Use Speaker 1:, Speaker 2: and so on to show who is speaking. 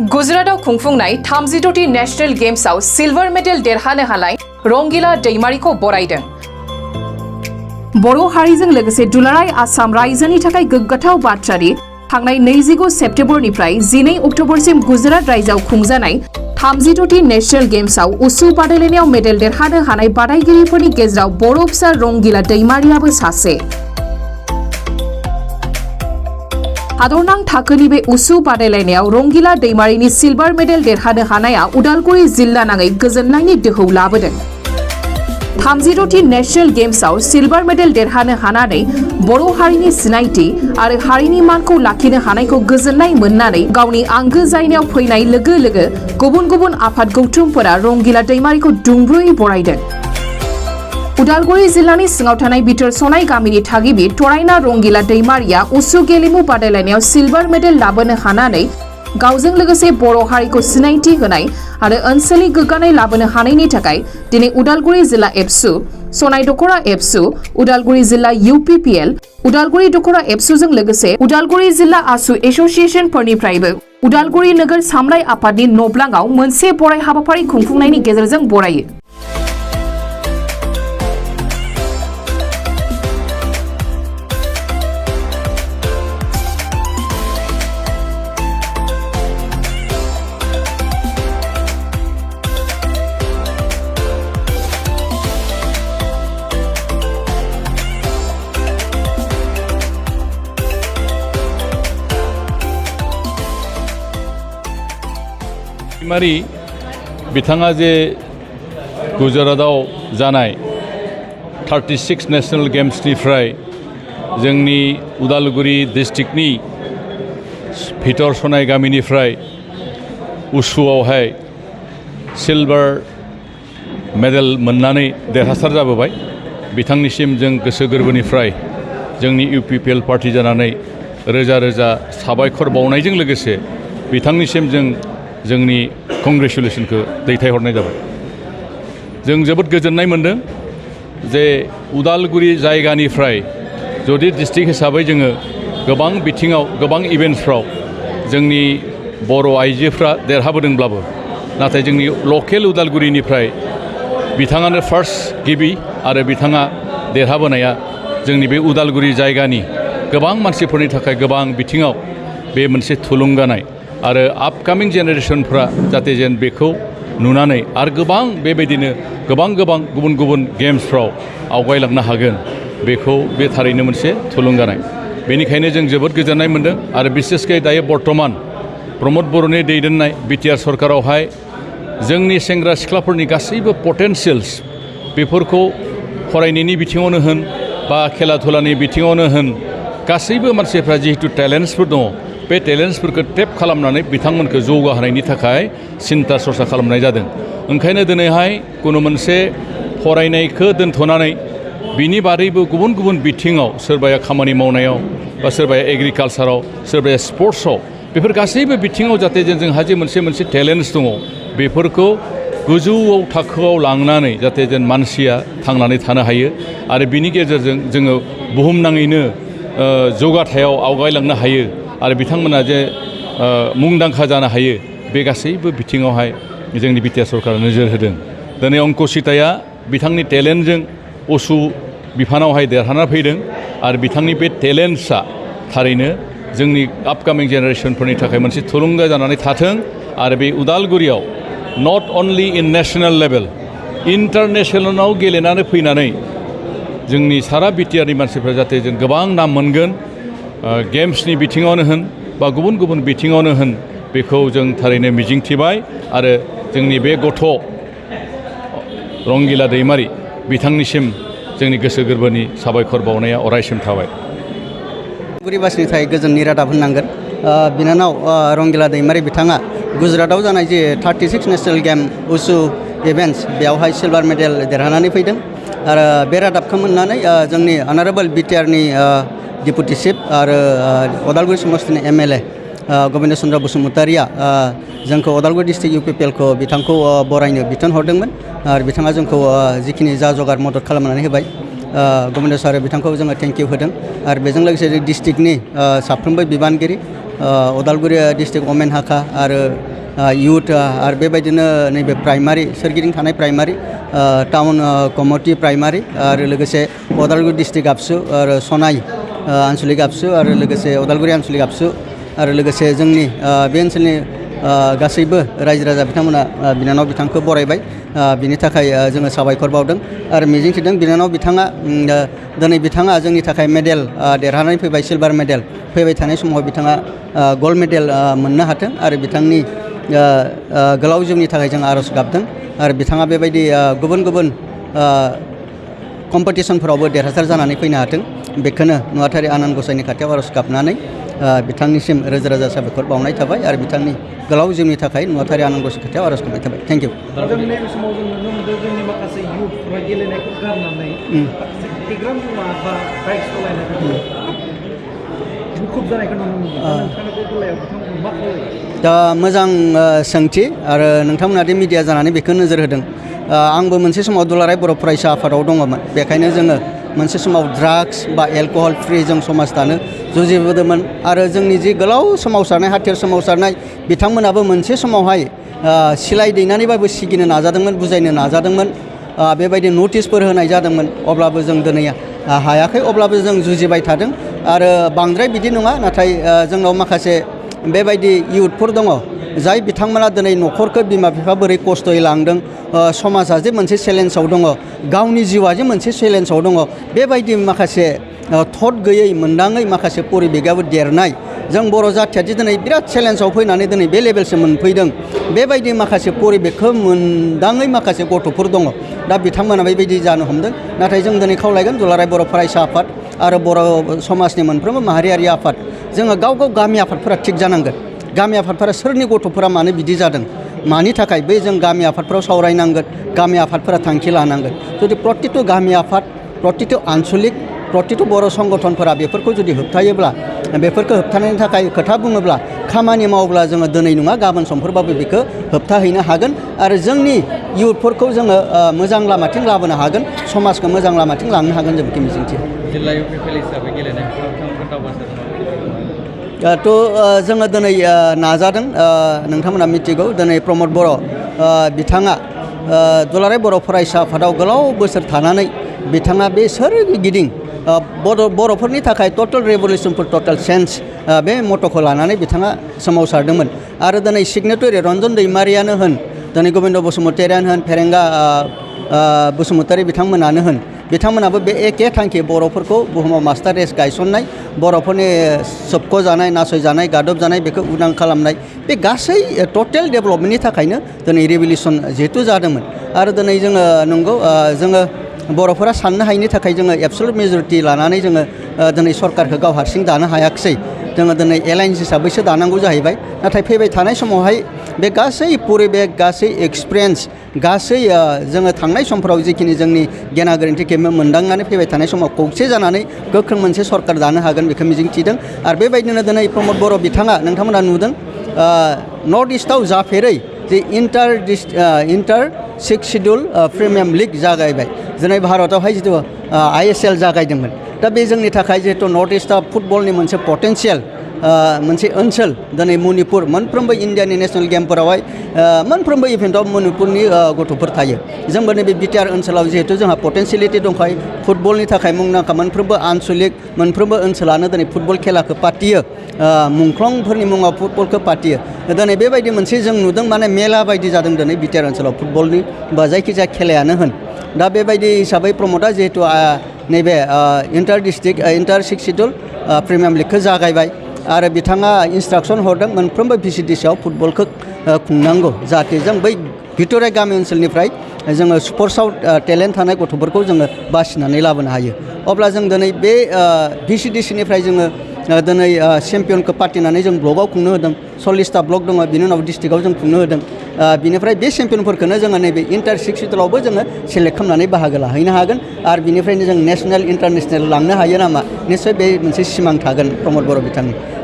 Speaker 1: गुजरातआव खुंफुंनाय 32टी national गेम्सआव silver medal देरहानो हानाय रंगिला दैमारिखौ बरायदों। बर' हारिजों लोगोसे दुलाराय आसाम रायजोनि थाखाय गोग्गाथाव बाथ्रादि थांनाय 29 सेप्तेम्बरनिफ्राय 12 अक्ट'बरसिम गुजरात रायजोआव खुंजानाय 32टी नेशनल गेम्सआव उसु बादायलायनायाव मेडेल देरहानो हानाय बादायगिरिफोरनि गेजेराव बर' फिसा रंगिला दैमारियाबो सासे। हादरनां थाखोनि बे उसु बादायलायनायाव रंगिला दैमारिनि सिलभार मेडेल देरहानो हानाया उदालगुरि जिल्ला नाङै गोजोननायनि दोहौ लाबोदों। 32टी नेशनल गेम्सआव सिलभार मेडेल देरहानो हानानै बर' हारिनि सिनायथि आरो हारिनि मानखौ लाखिनो हानायखौ गोजोननाय मोननानै गावनि आंगो जायगायाव फैनाय लोगो लोगो गुबुन गुबुन आफाद गौथुमफोरा रंगिला दैमारिखौ दुंब्रुयै बरायदों। उदालगुरि जिल्लानि सिङाव थानाय बिथोरसनाय गामिनि थागिबि थरायना रंगिला दैमारिया उसु गेलेमु बादायलायनायाव सिलभार मेडेल लाबोनो हानानै गावजों लोगोसे बर' हारिखौ सिनायथि होनाय आरो ओनसोलनि गोग्गानाय लाबोनो हानायनि थाखाय दिनै उदालगुरि जिल्ला एबसु, सनाय दख'रा एबसु, उदालगुरि जिल्ला UPPL, उदालगुरि दख'रा एबसुजों लोगोसे उदालगुरि जिल्ला आसु एस'सियेसनफोरनिफ्रायबो उदालगुरि नोगोर सामलाय आफादनि नब्लाङाव मोनसे बराय हाबाफारि खुंफुंनायनि गेजेरजों बरायो।
Speaker 2: दैमारि बिथाङा जे गुजरातआव जानाय 36 नेशनल गेम्सनिफ्राय जोंनि उदालगुरि डिस्ट्रिक्टनि भितरसनाय गामिनिफ्राय उसुआवहाय सिलभार मेडेल मोननानै देरहासार जाबोबाय। बिथांनिसिम जों गोसो गोरबोनिफ्राय जोंनि UPPL पार्टी जानानै रोजा रोजा साबायखर बावनायजों लोगोसे बिथांनिसिम जोंनि कंग्रेचुलेसनखौ दैथायहरनाय जाबाय। जों जोबोद गोजोननाय मोनदों जे उदालगुरि जायगानिफ्राय जुदि डिस्ट्रिक्ट हिसाबै जोङो गोबां बिथिङाव गोबां इभेन्ट्सफ्राव जोंनि बर' आइजोफ्रा देरहाबोदोंब्लाबो नाथाय जोंनि लकेल उदालगुरिनिफ्राय बिथाङानो फार्स्ट गिबि आरो बिथाङा देरहाबोनाया जोंनि बे उदालगुरि जायगानि गोबां मानसिफोरनि थाखाय गोबां बिथिङाव बे मोनसे थुलुंगानाय आरो आपकामिं जेनेरेसनफ्रा जाहाथे जेन बेखौ नुनानै आरो गोबां बेबायदिनो गोबां गुबुन गुबुन गेम्सफ्राव आवगायलांनो हागोन बेखौ बे थारैनो मोनसे थुलुंगानाय। बेनिखायनो जों जोबोद गोजोननाय मोनदों आरो बिसेसकै दायो बर्तमान प्रमद बर'नि दैदेननाय BTR सरकारावहाय जोंनि सेंग्रा सिख्लाफोरनि गासैबो पटेन्सियल्स बेफोरखौ फरायनायनि बिथिङावनो होन बा खेला धुलानि बिथिङावनो होन गासैबो मानसिफ्रा जिहेतु टेलेन्ट्सफोर दङ बे टेलेन्ट्सफोरखौ टेप खालामनानै बिथांमोनखौ जौगाहोनायनि थाखाय सिन्था सरसा खालामनाय जादों। ओंखायनो दिनैहाय कुनु मोनसे फरायनायखौ दोनथ'नानै बिनि बादैबो गुबुन गुबुन बिथिङाव सोरबाया खामानि मावनायाव बा सोरबाया एग्रिकालसाराव सोरबाया स्पर्ट्सआव बेफोर गासैबो बिथिङाव जाहाथे जोंहा जे मोनसे टेलेन्ट्स दङ बेफोरखौ गोजौआव थाखोआव लांनानै जाहाथे जेन मानसिया थांनानै थानो हायो आरो बिनि गेजेरजों जोङो बुहुमनाङैनो जौगाथायाव आवगायलांनो हायो आरो बिथांमोना जे मुंदांखा जानो हायो बे गासैबो बिथिङावहाय जोंनि BTR सरकारा नोजोर होदों। दिनै अंकुसिताया बिथांनि टेलेन्टजों उसु बिफानावहाय देरहाना फैदों आरो बिथांनि बे टेलेन्ट्सआ थारैनो जोंनि आपकामिं जेनेरेसनफोरनि थाखाय मोनसे थुलुंगा जानानै थाथों आरो बे उदालगुरियाव not only in national level इन्टारनेशनेलाव गेलेनानै फैनानै जोंनि सारा BTRनि मानसिफ्रा जाहाथे जों गोबां नाम मोनगोन गेम्सनि बिथिङावनो होन बा गुबुन गुबुन बिथिङावनो होन बेखौ जों थारैनो मिजिंथिबाय आरो जोंनि बे गथ' रंगिला दैमारि बिथांनिसिम जोंनि गोसो गोरबोनि साबायखर बावनाया अरायसिम थाबाय।
Speaker 3: उदालगुरिबासिनि थाखाय गोजोननि रादाब होननांगोन। बिनानाव रंगिला दैमारि बिथाङा गुजरातआव जानाय जे 36 नेशनेल गेम उसु इभेन्ट्स बेयावहाय सिलभार मेडेल देरहानानै फैदों आरो बे रादाबखौ मोननानै जोंनि अनारेबल BTRनि डिपुटि चिफ आरो उदालगुरि समस्तिनि MLA गबिन्द चन्द्र बसुमतारिया जोंखौ उदालगुरि डिस्ट्रिक्ट UPPLखौ बिथांखौ बरायनो बिथोन हरदोंमोन आरो बिथाङा जोंखौ जिखिनि जा जगार मदद खालामनानै होबाय गबिन्द सार बिथांखौ जोङो थेंक इउ होदों आरो बेजों लोगोसे डिस्ट्रिक्टनि साफ्रोमबो बिबानगिरि उदालगुरि डिस्ट्रिक्ट वमेन हाका आरो youth आरो बेबायदिनो नैबे प्राइमारि सोरगिदिं थानाय प्राइमारि टाउन कमिटि प्राइमारि आरो लोगोसे उदालगुरि डिस्ट्रिक्ट आबसु आरो सनाइ आनसलिक आबसु आरो लोगोसे उदालगुरि आनसलिक आबसु आरो लोगोसे जोंनि बे ओनसोलनि गासैबो रायजो राजा बिथांमोना बिनानाव बिथांखौ बरायबाय बिनि थाखाय जोङो साबायखर बावदों आरो मिजिंथिदों बिनानाव बिथाङा दिनै बिथाङा जोंनि थाखाय मेडेल देरहानानै फैबाय सिलभार मेडेल फैबाय थानाय समाव बिथाङा गल्ड मेडेल मोननो हाथों आरो बिथांनि गोलाव जिउनि थाखाय जों आर'ज गाबदों आरो बिथाङा बेबायदि गुबुन गुबुन कम्पिटिसनफोरावबो देरहासार जानानै फैनो हाथों बेखौनो नुवाथारि आनान गसाइनि खाथियाव आर'ज गाबनानै बिथांनिसिम रोजा रोजा साबायखर बावनाय थाबाय आरो बिथांनि गोलाव जिउनि थाखाय नुवाथारि आनान गसाइनि खाथियाव आर'ज गाबनाय थाबाय थेंक इउ।
Speaker 4: नैबे समाव जों नुनो मोनदों जोंनि माखासे इयुथफोरा गेलेनायखौ गारनानै एग्राम मुवा बा बाइक सालायनायखौ मुखुब जानायखौ नुनो मोनदों नोंथाङा बे बेलायाव बिथांमोनखौ मा खावलायो?
Speaker 3: दा मोजां सोंथि आरो नोंथांमोना दि मिडिया जानानै बेखौ नोजोर होदों आंबो मोनसे समाव दुलाराय बर' फरायसा आफादाव दङमोन बेखायनो जोङो मोनसे समाव ड्राग्स बा एलकहल फ्रि जों समाज दानो जुजिबोदोंमोन आरो जोंनि जि गोलाव सोमावसारनाय हाथियार सोमावसारनाय बिथांमोनाबो मोनसे समावहाय सिलाइ दैनानैबाबो सिगिनो नाजादोंमोन बुजायनो नाजादोंमोन बेबायदि नटिसफोर होनाय जादोंमोन अब्लाबो जों दिनै हायाखै अब्लाबो जों जुजिबाय थादों आरो बांद्राय बिदि नङा नाथाय जोंनाव माखासे बेबायदि इयुथफोर दङ जाय बिथांमोना दिनै न'खरखौ बिमा बिफा बोरै खस्थ'यै लांदों समाजा जे मोनसे चेलेन्जआव दङ गावनि जिउआ जे मोनसे चेलेन्जआव दङ बेबायदि माखासे थट गैयै मोनदाङै माखासे परिबेगाबो देरनाय जों बर' जाथिया जे दिनै बिराद चेलेन्जआव फैनानै दिनै बे लेभेलसिम मोनफैदों बेबायदि माखासे परिबेगखौ मोनदाङै माखासे गथ'फोर दङ दा बिथांमोना बेबायदि जानो हमदों नाथाय जों दिनै खावलायगोन दुलाराय बर' फरायसा आफाद आरो बर' समाजनि मोनफ्रोमबो माहारियारि आफाद जोङो गाव गामि आफादफोरा थिग जानांगोन गामि आफादफोरा सोरनि गथ'फोरा मानो बिदि जादों मानि थाखाय बै जों गामि आफादफोराव सावरायनांगोन गामि आफादफोरा थांखि लानांगोन जुदि प्रतिटु गामि आफाद प्रतिटु आनसलिक प्रतिटु बर' संगठनफोरा बेफोरखौ जुदि होबथायोब्ला बेफोरखौ होबथानायनि थाखाय खोथा बुङोब्ला खामानि मावोब्ला जोङो दिनै नङा गाबोन समफोरबाबो बेखौ होबथाहैनो हागोन आरो जोंनि इयुथफोरखौ जोङो मोजां लामाथिं लाबोनो हागोन समाजखौ मोजां लामाथिं लांनो हागोन जों बेखौ मिजिंथियो।
Speaker 4: जिल्ला इउपिपिएल हिसाबै गेलेनायफोराव बिथांमोनखौ दावगासार
Speaker 3: जोङो दिनै नाजादों नोंथांमोना मिथिगौ दिनै प्रमद बर' बिथाङा दुलाराय बर' फरायसा आफादाव गोलाव बोसोर थानानै बिथाङा बे सोरगिदिं बर'फोरनि थाखाय टटेल रेभलिउसन फर टटेल चेन्ज बे मट'खौ लानानै बिथाङा सोमावसारदोंमोन आरो दिनै सिगनेटरि रन्जन दैमारियानो होन दिनै गबिन्द बसुमतारियानो होन फेरेंगा बसुमतारि बिथांमोनानो होन बिथांमोनाबो बे एखे थांखि बर'फोरखौ बुहुमाव मास्टार रेस गायसननाय बर'फोरनि सोबख'जानाय नासयजानाय गादबजानाय बेखौ उदां खालामनाय बे गासै टटेल डेभेलपमेन्टनि थाखायनो दिनै रेभलिउसन जिहेतु जादोंमोन आरो दिनै जोङो नंगौ जोङो बर'फोरा साननो हायिनि थाखाय जोङो एबसलुट मेजरिटि लानानै जोङो दिनै सरकारखौ गाव हारसिं दानो हायाखिसै जोङो दिनै एलायन्स हिसाबैसो दानांगौ जाहैबाय नाथाय फैबाय थानाय समावहाय बे गासै परिबेग गासै एक्सपिरियेन्स गासै जोङो थांनाय समफोराव जिखिनि जोंनि गेना गोरोन्थिखौ मोनदांनानै फैबाय थानाय समाव खौसे जानानै गोख्रों मोनसे सरकार दानो हागोन बेखौ मिजिंथिदों आरो बेबायदिनो दिनै प्रमद बर' बिथाङा नोंथांमोना नुदों नर्थ इस्टआव जाफेरै जे इन्टार सिक्स शिडिउल प्रिमियाम लिग जागायबाय दिनै भारतआवहाय जिथु ISL जागायदोंमन दा बे जोंनि थाखाय जिहेतु नर्थ इस्टआ फुटबलनि मोनसे पटेन्सियेल मोनसे ओनसोल दिनै मणिपुर मोनफ्रोमबो इन्डियानि नेसनेल गेमफोरावहाय मोनफ्रोमबो इभेन्टआव मणिपुरनि गथ'फोर थायो जोंबो नैबे बिटिआर ओनसोलाव जिहेतु जोंहा पटेन्सियेलिटि दंखायो फुटबलनि थाखाय मुंदांखा मोनफ्रोमबो आनसलिक मोनफ्रोमबो ओनसोलानो दिनै फुटबल खेलाखौ पातियो मुंख्लंफोरनि मुङाव फुटबलखौ पातियो दिनै बेबायदि मोनसे जों नुदों माने मेला बायदि जादों दिनै बिटिआर ओनसोलाव फुटबलनि बा जायखिजाया खेलायानो होन दा बेबायदि हिसाबै प्रमदआ जिहेतु नैबे इन्टार सिक्स शिडिउल प्रिमियाम लिगखौ जागायबाय आरो बिथाङा इन्सट्राक्सन हरदों मोनफ्रोमबो VCDCआव फुटबलखौ खुंनांगौ जाहाथे जों बै भिक्ट'रिया गामि ओनसोलनिफ्राय जोङो स्पर्ट्सआव टेलेन्ट थानाय गथ'फोरखौ जोङो बासिनानै लाबोनो हायो अब्ला जों दिनै बे VCDCनिफ्राय जोङो दिनै चेम्पियनखौ पार्टिनानै जों ब्लकआव खुंनो होदों 40टा ब्लक दङ बिनि उनाव डिस्ट्रिक्टआव जों खुंनो होदों बिनिफ्राय बे चेम्पियनफोरखौनो जोङो नैबे इन्टार सिक्स शिडिउलावबो जोङो सेलेक्ट खालामनानै बाहागो लाहैनो हागोन आरो बिनिफ्रायनो जों नेसनेल इन्टारनेसनेल लांनो हायो नामा निस्सय बे मोनसे सिमां थागोन प्रमद बर' बिथांनि